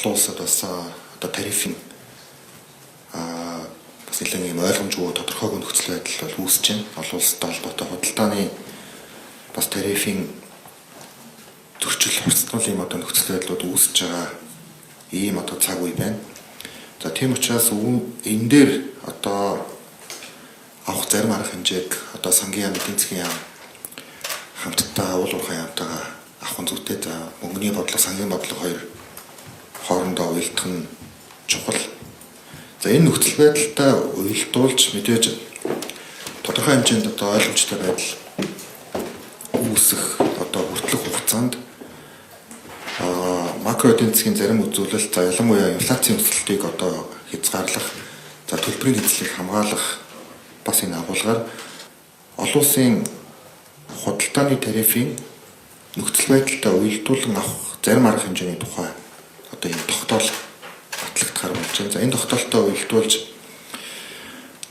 Олон улсад бас одоо тарифын бас нэлээд юм ойлгомжгүй, тодорхойгүй нөхцөл байдал бол үүсэж байна. Олон улстай холбоотой худалдааны бас тарифын зөрчил, хурцтгал ийм одоо нөхцөл байдлууд үүсэж байгаа ийм одоо цаг үе байна. За, тийм учраас энэ дээр одоо авах зарим арга хэмжээг одоо сангийн яам, эдийн засгийн яам хамтдаа уул уурхай яамтайгаа авах нь зүйтэй. За, мөнгөний бодлого, сангийн бодлого хоёр хоорондоо уялдах нь чухал. За, энэ нөхцөл байдалтай уялдуулж мэдээж тодорхой хэмжээнд одоо ойлгомжтой байдал үүсэх одоо хүртэлх хугацаанд макро эдийн засгийн зарим үзүүлэлт, за, ялангуяа инфляцийн өсөлтийг одоо хязгаарлах, за, төлбөрийн хэзлийг хамгаалах бас энэ агуулгаар олон улсын худалдааны тарифын нөхцөл байдалтай уялдуулан авах зарим арга хэмжээний тухай одоо энэ тогтоол батлагдахаар болж байна. За, энэ тогтоолтой уялдуулж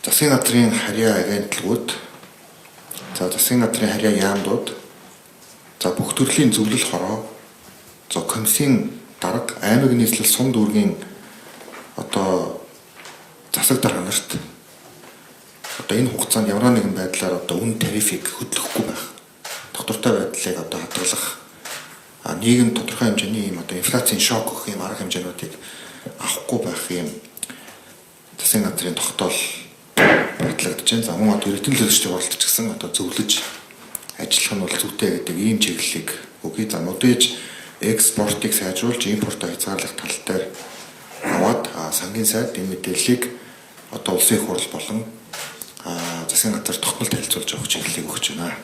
засгийн газрын харьяа агентлагууд, за, засгийн газрын харьяа яамдууд, за, бүх төрлийн зөвлөл хороо, за, комиссийн дарга, аймаг нийслэл, сум дүүргийн одоо засаг дарга нарт одоо энэ хугацаанд ямар нэгэн байдлаар одоо үн тарифыг хөдлөхгүй байх, тогтвортой байдлыг одоо хадгалах, нийгэм тодорхой хэмжээний ийм одоо инфляцийн шок өгөх ийм арга хэмжээнүүдийг авахгүй байх ийм засгийн газрын тогтоол батлагдаж байна. За, мөн одоо эрдэнэ төлөвчдийн хуралдаж гэсэн одоо зөвлөж ажиллах нь бол зүйтэй гэдэг ийм чиглэлийг өгье. За, нүдэж экспортыг сайжруулж импортоо хязгаарлах тал дээр аваад сангийн сайд энэ мэдээллийг одоо улсын их хурл болон засгийн газар тогтмол танилцуулж явах чиглэлийг өгч байна.